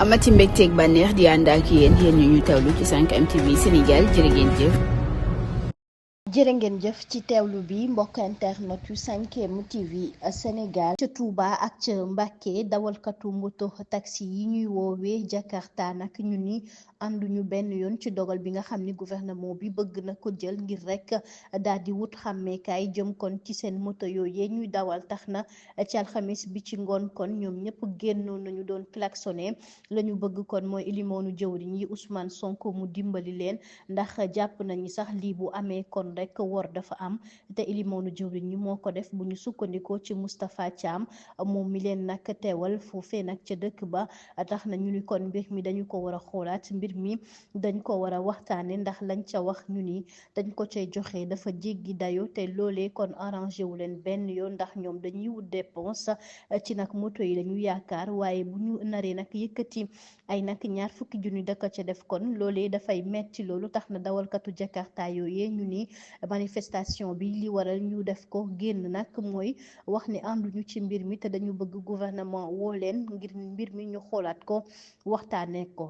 amati mbégteeg bànneex di ànd ak yéen ñu tawlu ci 5M TV Sénégal jërë ngeen jëf. jërë ngeen jëf ci teewlu bi mbokk internet yu 5M TV Sénégal ca Touba ak ca Mbacké dawalkatu moto taxi yi ñuy woowee Jakarta nag ñu ni ànduñu benn yoon ci dogal bi nga xam ni gouvernement bi bëgg na ko jël ngir rek daal di wut xàmmeekaay jëm kon ci seen moto yooyee ñuy dawal tax na ci alxamis bi ci ngoon kon ñoom ñëpp génnoon nañu doon klaxonné la ñu bëgg kon mooy ilimoonu jëwriñ yi Ousmane Sonko mu dimbali leen ndax jàpp nañu sax lii bu amee kon rek wor dafa am te ilimoonu jëwriñ ñi moo ko def bu ñu sukkandikoo ci Moustapha Thiam moom mi leen nag teewal foofee nag ca dëkk ba tax na ñu ni kon mbir mi dañu ko war a xoolaat mbir mi dañ ko war a waxtaane ndax lañ ca wax ñu ni dañ ko cay joxe dafa jéggi dayo te loolee kon arrangé wu leen benn yoon ndax ñoom dañuy wut dépense ci nag moto yi dañu yaakaar waaye bu ñu naree nag yëkkati ay nag 20 junni daka ca def kon loolee dafay metti loolu tax na dawalkatu Jakarta yooyee ñu ni manifestation bi li waral ñu def ko génn nag mooy wax ni ànduñu ci mbir mi te dañu bëgg gouvernement woo leen ngir mbir mi ñu xoolaat ko waxtaanee ko.